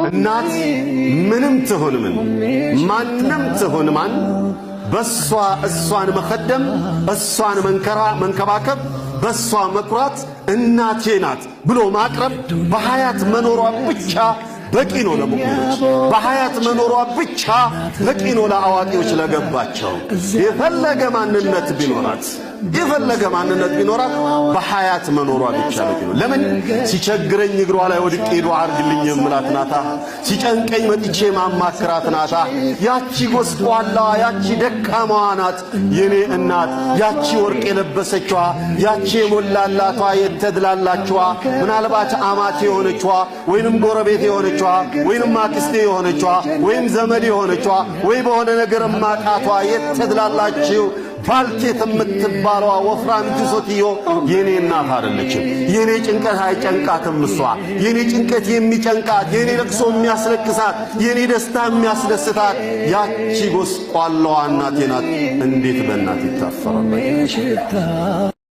እናት ምንም ትሁን ምን፣ ማንም ትሁን ማን፣ በሷ እሷን መኸደም፣ እሷን መንከራ መንከባከብ፣ በሷ መኩራት፣ እናቴ ናት ብሎ ማቅረብ በሀያት መኖሯ ብቻ በቂ ነው ለሙእሚኖች። በሀያት መኖሯ ብቻ በቂ ነው ለአዋቂዎች ለገባቸው። የፈለገ ማንነት ቢኖራት፣ የፈለገ ማንነት ቢኖራት በሀያት መኖሯ ብቻ በቂ ነው። ለምን? ሲቸግረኝ እግሯ ላይ ወድቄ ዱዓ አርግልኝ የምላት ናታ። ሲጨንቀኝ መጥቼ ማማክራት ናታ። ያቺ ጎስቋላዋ፣ ያቺ ደካማዋ ናት የኔ እናት። ያቺ ወርቅ የለበሰችዋ፣ ያቺ የሞላላቷ የተድላላችዋ፣ ምናልባት አማቴ የሆነችዋ ወይንም ጎረቤት የሆነችዋ ወይንም አክስቴ የሆነችዋ ወይም ዘመድ የሆነችዋ ወይ በሆነ ነገር ማቃቷ የተድላላችው ባልቴት የምትባለዋ ወፍራሚቱ ሴትዮ የኔ እናት አይደለችም። የኔ ጭንቀት አይጨንቃትም። እሷ የኔ ጭንቀት የሚጨንቃት፣ የኔ ለቅሶ የሚያስለቅሳት፣ የኔ ደስታ የሚያስደስታት ያቺ ጎስቋላዋ እናቴ ናት። እንዴት በእናት ይታፈራል?